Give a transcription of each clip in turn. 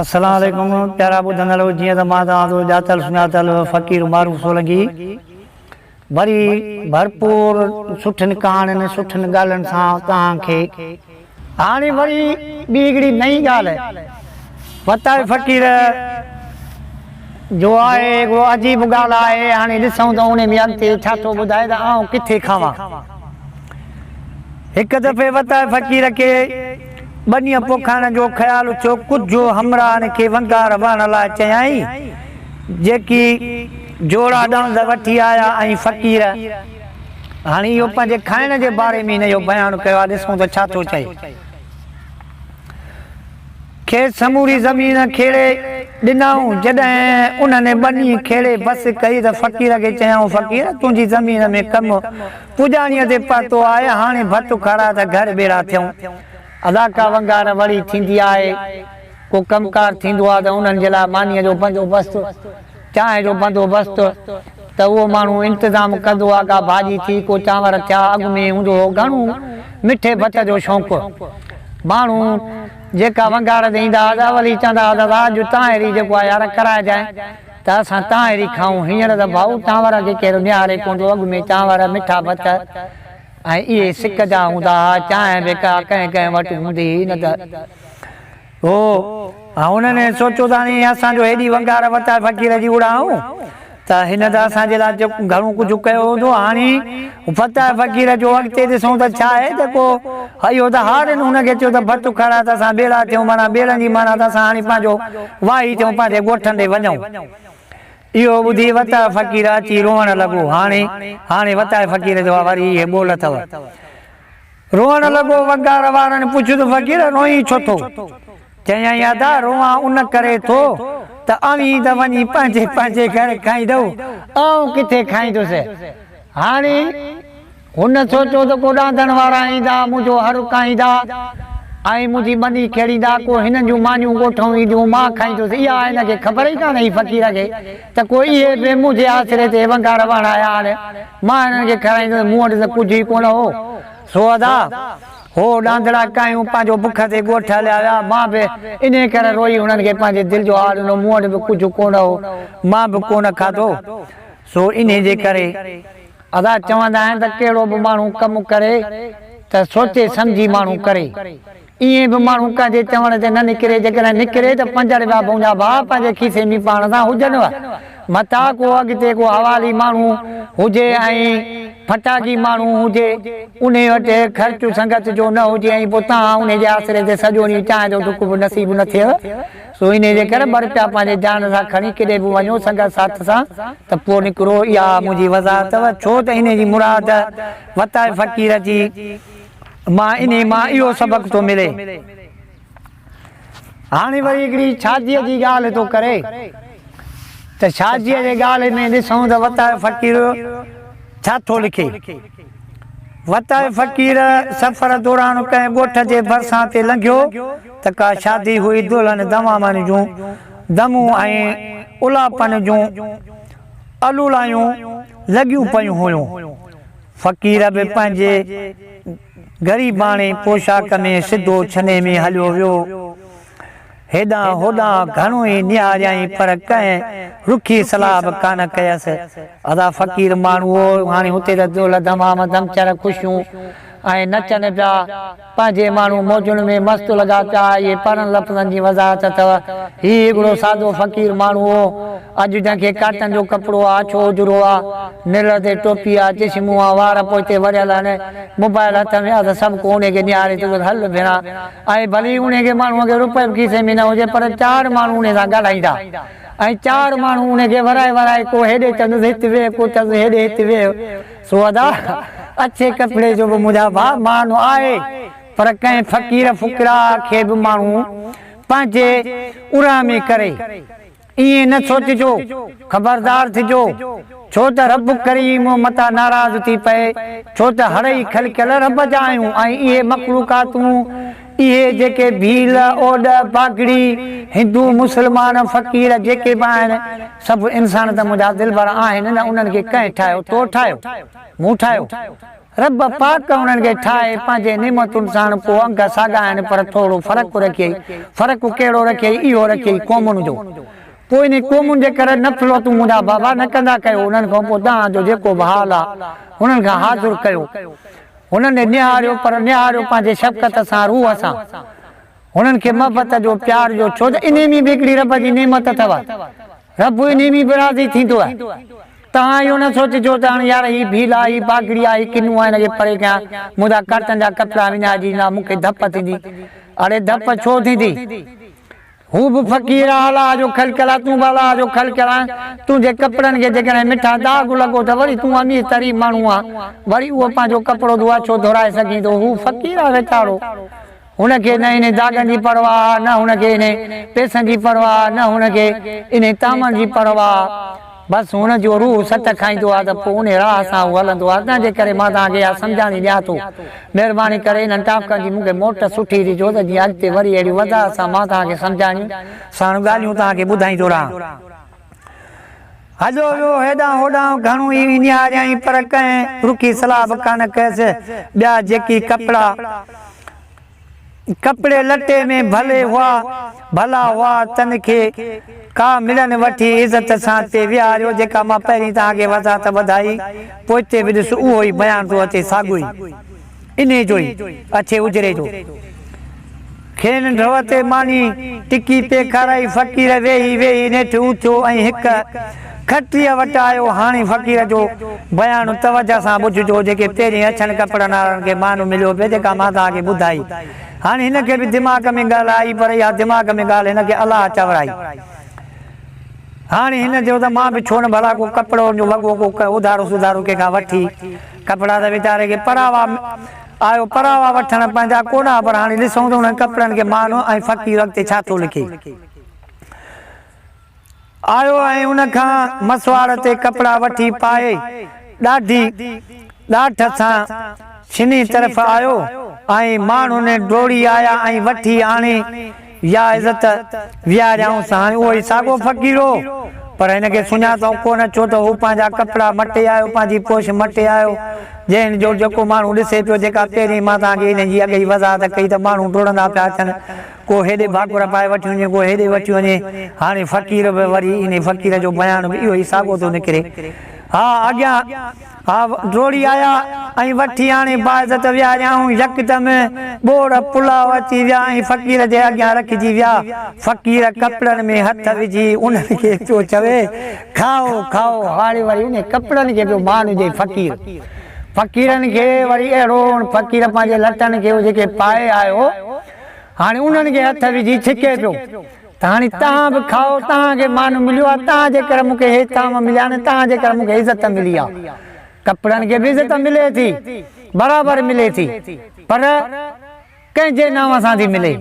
السلام عليڪم پيارا ٻڌندڙو جيئن ته مان توهان جو ڄاتل سڃاتل فقير معروف سولنگي وري ڀرپور سٺين ڪهاڻين سٺين ڳالهين سان توهان کي هاڻي وري ٻي هڪڙي نئين ڳالهه وتائي فقير جو آهي هڪڙو عجيب ڳالهه آهي هاڻي ڏسون ته ان ۾ اڳتي ڇا ٿو ٻڌائي ته آئون ڪٿي کاوان. هڪ دفعي وتائي فقير کي ٻنيء پوکائڻ جو خيال اٿيو. ڪجهه همراهن کي ونگار وهڻ لاء چيائين، جيڪي جوڙا ڏاند وٺي آيا ۽ فقير هاڻي اهو پنهنجي کائڻ جي باري ۾ هن اهو بيان ڪيو آهي، ڏسون ته ڇا ٿو چئي. کيس سموري زمين کيڙي ڏنائون. جڏهن انهن ٻني کيڙي بس ڪئي ته فقير کي چيائون، فقير! تنهنجي زمين ۾ ڪم پڄاڻيء تي پهتو آهي، هاڻي ڀت کاراء ته گهر ٻيڙا ٿيون. ادا ڪا ونگار وڙي ٿيندي آهي، ڪو ڪم ڪار ٿيندو آهي ته انهن جي لاء مانيء جو بندوبست، چانهه جو بندوبست ته اهو ماڻهو انتظام ڪندو آهي، ڪا ڀاڄي ٿي، ڪو چانور ٿيا، اڳ ۾ هوندو هو گهڻو مٺي ڀت جو شوق. ماڻهو جيڪا ونگار تي ايندا ها ته اول ئي چوندا ها ته اڄ تانهري جيڪو آهي يار ڪرائجانء ته اسان تانهري کائون. هينئر ته ڀائو چانور کي ڪير نهاري ڪونه ٿو. اڳ ۾ چانور، مٺا ڀت ۽ اهي سڪ جا هوندا ها. چانهه به ڪا ڪنهن ڪنهن وٽ هوندي هئي نه ته هو. هنن سوچيو ته هاڻي اسان جو هيڏي ونگار وتائي فقير جي اڙائون ته هن ته اسان جي لاء گهڻو ڪجهه ڪيو هوندو. هاڻي فتح فقير جو اڳتي ڏسون ته ڇا آهي ته ڪو اهو ته هارين هن کي چيو ته ڀت کاراء ته اسان ٻيڙا ٿيون معنيٰ ٻيڙن جي معنيٰ ته اسان هاڻي پنهنجو واهي ٿيون پنهنجي ڳوٺن ڏي وڃون. اهو ٻڌي وتاء فقير اچي روئڻ لڳو. هاڻي هاڻي وتاء فقير جا وري اهي ٻول اٿو. روئڻ لڳو. ونگار وارن پڇيو ته فقير روئين ڇو ٿو؟ چيائين ادا روئان ان ڪري ٿو ته اوهين ته وڃي پنهنجي پنهنجي گهر کائيندؤ، آئون ڪٿي کائيندس. هاڻي هن سوچيو ته ڪو ڏاندڻ وارا ايندا، منهنجو هر ڪاهيندا ۽ منهنجي ٻني کيڙيندا، ڪو هنن جون مانيون ڳوٺئون اينديون، مان کائيندس. اها هن کي خبر ئي ڪانه هئي فقير کي ته ڪو اهي به منهنجي آسري تي ونگار وهڻ آيا آهن، مان هنن کي کارائيندس، مون وٽ ته ڪجهه ئي ڪونه هو. سو ادا! هو ڏاندڙا ڪاهيون پنهنجو بک تي ڳوٺ هليا ويا. مان به انهيء ڪري روئي هنن کي پنهنجي دل جو حال ڏنو. مون وٽ به ڪجهه ڪونه هو. مان به ڪونه کاڌو. سو انهيء جي ڪري ادا چوندا آهن ته ڪهڙو به ماڻهو ڪم ڪري ته سوچي سمجهي ماڻهو ڪري. ائين به ماڻهو ڪنهن جي چوڻ تي نه نڪري، جيڪڏهن نڪري ته پنجڙ ويا ڀونجا ڀاء پنهنجي کيسي ۾ پاڻ سان هجنو. متان ڪو اڳتي ڪو حوالي ماڻهو هجي ۽ ڦٽاڪي ماڻهو هجي، انهي وٽ خرچ سنگت جو نه هجي ۽ پوء تان انهي جي آسري تي سڄو ڏينهن چانهه جو ڍڪ به نصيب نه ٿئيو. سو انهي جي ڪري ٻه رپيا پنهنجي جان سان کڻي ڪيڏي به وڃو سنگت ساٿ سان ته پوء نڪرو. اها منهنجي وضاحت اٿو، ڇو ته انهي جي مراد وتائي فقير جي مان انهي مان اهو سبق ٿو ملي. هاڻي وري هڪڙي شاديء جي ڳالهه ٿو ڪري ته شاديء جي ڳالهه ۾ ڏسون ته وتايو فقير ڇا ٿو لکي. وتايو فقير سفر دوران ڪنهن ڳوٺ جي ڀرسان تي لنگهيو ته ڪا شادي هئي. دولهن دمامن جون دمون ۽ الاپن جون الولايون لڳيون پيون هيون. فقير به پنهنجي غريباڻي پوشاڪ ۾ سڌو ڇني ۾ هليو ويو. هيڏانهن هوڏانهن گهڻو ئي نهاريائين پر ڪنهن رکي صلاح به ڪانه ڪيس. ادا فقير ماڻهو هو، هاڻي هتي ته دول دمام ڌمچر خوشيون ۽ نچن پيا. پنهنجي ماڻهو موجن ۾ مست لڳا پيا. اهي پرن لفظن جي وضاحت اٿئو. هي هڪڙو سادو فقير ماڻهو هو. اڄ جنهن کي ڪاٽن جو ڪپڙو آ، اڇو اجرو آ، نرڙ تي ٽوپي آ، چشمون آ، وار پوئتي وريل آهن، موبائل هٿ ۾ آ ته سڀ ڪو انهي کي نهاري ٿو ته هل ڀيڻا ۽ ڀلي انهي کي ماڻهوء کي روپئي به کيسي ۾ نه هجي پر چار ماڻهو انهي سان ڳالهائيندا ۽ چار ماڻهو انهي کي ورائي ورائي ڪو هيڏي چوندس هت ويهه ڪو چوندس هيڏي هت ويهه. سو ادا اڇي ڪپڙي جو به منهنجا ڀاء مان آهي پر ڪنهن فقير فقراء کي به ماڻهو پنهنجي ارهه ۾ ڪري ائين نه سوچجو، خبردار ٿجو، ڇو ته رب ڪريم متان ناراض ٿي پئي، ڇو ته هڙئي خلقيل رب جا آهيون ۽ اهي مخلوقاتون، اهي جيڪي ڀيل، اوڏ، باگڙي، هندو، مسلمان، فقير جيڪي به آهن، سڀ انسان ته منهنجا دلبر آهن نه، انهن کي ڪنهن ٺاهيو؟ تو ٺاهيو؟ مون ٺاهيو؟ رب پاڪ انهن کي ٺاهي پنهنجي نعمتن ساڻ پوء انگ ساڳا آهن پر ٿورو فرق رکيئي. فرق ڪهڙو رکيئي؟ اهو رکيئي قومن جو. پوء انهي قومن جي ڪري نفرتون منهنجا بابا نه ڪندا ڪيو انهن کان پوء توهان جو جيڪو به حال آ هنن کان حاضر ڪيو. هنن ڏي نهاريو پر نهاريو پنهنجي شفقت سان روح سان. هنن کي محبت جو پيار جو ڇو ته انهي ۾ به هڪڙي رب جي نعمت اٿو. رب انهي ۾ به راضي ٿيندو آهي. توهان اهو نه سوچجو ته هاڻ يار هي ڀيل آهي، هي باگڙي آهي، هي ڪنو آهي هن کي پري ڪيان، منهنجا ڪاٽن جا ڪپڙا وڃائجي ويندا، مون کي ڌپ ٿيندي. اڙي ڌپ ڇو ٿيندي؟ هو به فقير آ الله جو خلقيل آ، تون به الله جو خلقيل آهين، تنهنجي ڪپڙن کي جيڪڏهن مٺا داغ لڳو ته وري تون امير ترين ماڻهو آن، وري اهو پنهنجو ڪپڙو ڌوئا ڇو ڌورائي سگهين ٿو؟ هو فقير آ ويچارو. هن کي نه انهي داغن جي پرواهه، نه هن کي انهي پئسن جي پرواهه، نه هن کي انهي طعامن جي پرواهه. بس هن جو روح ست کائيندو آهي ته پوء انهي راهه سان هو هلندو آهي. تنهن جي ڪري مان توهان کي اها سمجهاڻي ڏيان ٿو. مهرباني ڪري انهن ٽاپڪن جي مون کي موٽ سٺي ڏجو ته جيئن اڳتي وري اهڙي وضاحت سان مان توهان کي سمجهاڻيون ساڻ ڳالهيون توهان کي ٻڌائيندو رهان. هليو ويو هيڏانهن هوڏانهن گهڻو ئي نهاريائين پر ڪنهن رکي صلاح به ڪانه ڪيس. ٻيا جيڪي ڪپڙا ڪپڙي لٽي ۾ ڀلي هئا ڀلا هئا تن کي ڪا ملن وٺي عزت سان تي ويهاريو جيڪا مان پهرين توهان کي وضاحت ٻڌائي پوئتي به ڏس اهو ئي بيان ٿو اچي ساڳيو ئي. انهيء جو ئي اڇي اجري جو. کين ڍؤ تي ماني ٽڪي پئي کارائي. فقير ويهي ويهي نيٺ اٿيو ۽ هڪ کٽيء وٽ آيو. هاڻي فقير جو بيان توجهه سان ٻڌجو، جيڪي پهرين اڇن ڪپڙن وارن کي مان مليو پئي، جيڪا مان توهان کي ٻڌائي. هاڻي هن کي به دماغ ۾ ڳالهه آئي، پر اها دماغ ۾ ڳالهه هن کي الله چورائي. هاڻي هن چيو ته مان به ڇو نه ڀلا ڪو ڪپڙو جو وڳو ڪو اڌارو سڌارو ڪنهن کان وٺي ڪپڙا ته ويچاري کي پراوا آيو پراوا وٺڻ پنهنجا ڪونه ها پر هاڻي ڏسون ته انهن ڪپڙن کي مان ۽ فقير اڳتي ڇا ٿو لکي. آيو ۽ ان کان مسواڙ تي ڪپڙا وٺي پائي ڏاڍي ڏاٺ سان ڇني طرف آيو ۽ ماڻهن ڊوڙي آيا ۽ وٺي آڻي يا عزت ويهاريائونس. هاڻي اهو ئي ساڳو فقير هو، پر هن کي سڃاتائون ڪونه، ڇو ته هو پنهنجا ڪپڙا مٽي آيو، پنهنجي پوش مٽي آيو، جنهن جو جيڪو ماڻهو ڏسي پيو، جيڪا پهرين مان توهان کي انهن جي اڳ ئي وضاحت ڪئي ته ماڻهو ڊوڙندا پيا اچن، ڪو هيڏي ڀاڪر پائي وٺي وڃي، ڪو هيڏي وٺي وڃي. هاڻي فقير به وري انهي فقير جو بيان به اهو ئي ساڳو ٿو نڪري. ها اڳيان. ها ڊوڙي آيا ۽ وٺي آڻي باعزت ويهاريائون. يڪدم ٻوڙ پلاء اچي ويا ۽ فقير جي اڳيان رکجي ويا. فقير ڪپڙن ۾ هٿ وجهي انهن کي پيو چوي، کائو، کائو. هاڻي وري انهي ڪپڙن کي پيو مان ڏئي فقير. فقيرن کي وري اهڙو فقير پنهنجي لٽن کي جيڪي پائي آيو، هاڻي انهن کي هٿ وجهي ڇڪي پيو. ته هاڻي توهان به کائو، توهان کي مان مليو آهي، توهان جي ڪري مون کي هي طعام مليا آهن، توهان جي ڪري مون کي عزت ملي آهي. ڪپڙن کي به عزت ملي ٿي، برابر ملي ٿي، پر ڪنهن جي نانء سان ٿي ملي؟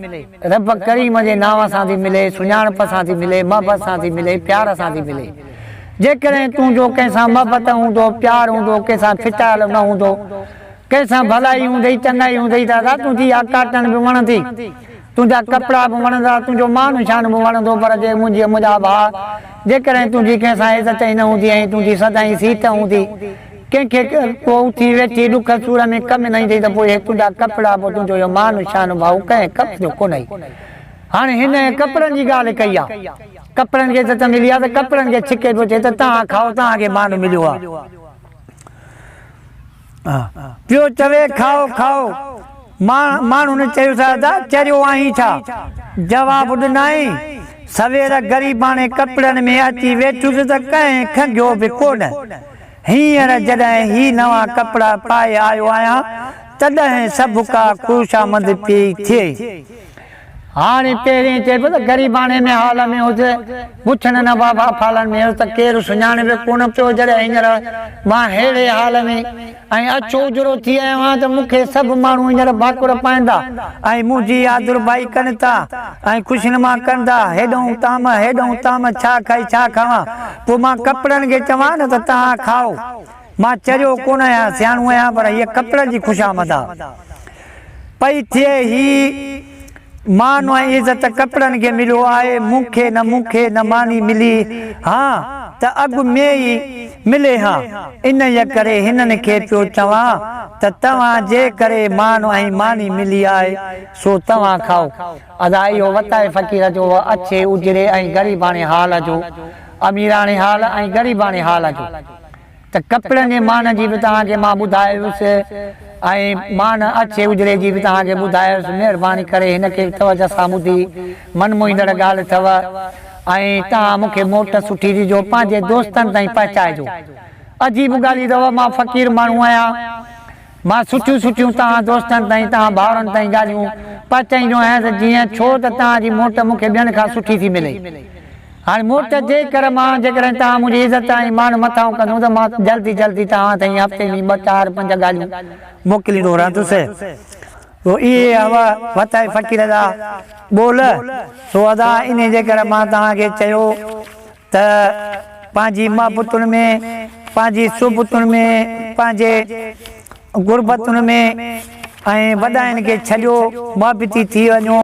رب ڪريم جي نانء سان ٿي ملي، سڃاڻپ سان ٿي ملي، محبت سان ٿي ملي، پيار سان ٿي ملي. جيڪڏهن تنهنجو ڪنهن سان محبت هوندو، پيار هوندو، ڪنهن سان ڦٽايل نه هوندو، ڪنهن سان ڀلائي هوندئي، چڱائي هوندئي ته ادا تنهنجي اها ڪاٽڻ به وڻندي. تنهنجا ڪپڙا به وڻندا، تنهنجو مان شان به وڻندو، پر جي منهنجي منهنجا ڀاء، جيڪڏهن تنهنجي ڪنهن سان عزت ئي نه هوندي ۽ تنهنجي سدائين سيت هوندي، ڪنهن کي ڪو اٿي ويٺي ڏک سور ۾ ڪم نه ايندئي ته پوء اهي تنهنجا ڪپڙا به تنهنجو اهو مان شان ڀائو ڪنهن ڪم جو ڪونهي. هاڻي هن ڪپڙن جي ڳالهه ڪئي آ. ڪپڙن کي عزت ملي آ ته ڪپڙن کي ڇڪي پيو چئي ته توهان کائو توهان کي مان مليو آ. پيو چوي کائو کائو. ماڻهن چيس ادا چريو آهين ڇا؟ جواب ڏنائين سوير غريباڻي ڪپڙن ۾ اچي ويٺس ته ڪنهن کنگهيو به ڪونه. هينئر جڏهن هي نوان ڪپڙا پائي آيو آهيان تڏهن سڀڪا خوشامند پيئي ٿئي. هاڻي پهرين چئبو ته غريباڻي ۾ حال ۾ هوس، بڇڙن بابا افعالن ۾ هوس ته ڪير سڃاڻي به ڪونه پيو، جڏهن هينئر مان ههڙي حال ۾ ۽ اڇو اجرو ٿي آيو آهيان ته مون کي سڀ ماڻهو هينئر ڀاڪر پائيندا ۽ منهنجي آڌرڀائي ڪن ٿا ۽ خوشنما ڪن ٿا، هيڏئون طعام هيڏئون طعام ڇا کائي ڇا کاوان، پوء مان ڪپڙن کي چوان نه ته توهان کائو، مان چريو ڪونه آهيان، سياڻو آهيان، پر هيء ڪپڙن جي خوشامد آ. پئي ٿئي هي مان ۽ عزت ڪپڙن کي مليو آهي مون کي نه مون کي نه ماني ملي هان ته اڳ ۾ ئي ملي ها. انهيء ڪري هنن کي پيو چوان ته توهان جي ڪري مان ۽ ماني ملي آهي، سو توهان کائو. ادا اهو وتائي فقير جو اڇي اجري ۽ غريباڻي حال جو، اميراڻي حال ۽ غريباڻي حال جو. ته ڪپڙن جي مان جي به توهان کي مان ٻڌائي هيس ۽ مان اڇي اجري جي به توهان کي ٻڌائي هيس. مهرباني ڪري هن کي توجه سان ٻڌي من موهيندڙ ڳالهه اٿو ۽ توهان مون کي موٽ سٺي ڏجو پنهنجي دوستن تائين پهچائجو. عجيب ڳالهه اٿو مان فقير ماڻهو آهيان. مان سٺيون سٺيون توهان دوستن تائين توهان ڀائرن تائين ڳالهيون پهچائيندو آهيان ته جيئن ڇو ته توهان جي موٽ مون کي ٻين کان سٺي ٿي ملي. هاڻي موٽ جي ڪر مان جيڪڏهن توهان منهنجي عزت ۽ مان مٿانهون ڪندو ته مان جلدي جلدي توهان تائين هفتي ۾ ٻه چار پنج ڳالهيون موڪليندو رهندس. سو اهي هئا وتائي فقير جا ٻول. سو ادا انهي جي ڪري مان توهان کي چيو ته پنهنجي محبتن ۾ پنهنجي صحبتن ۾ پنهنجي غربتن ۾ ۽ وڏائين کي ڇڏيو محبتي ٿي وڃو.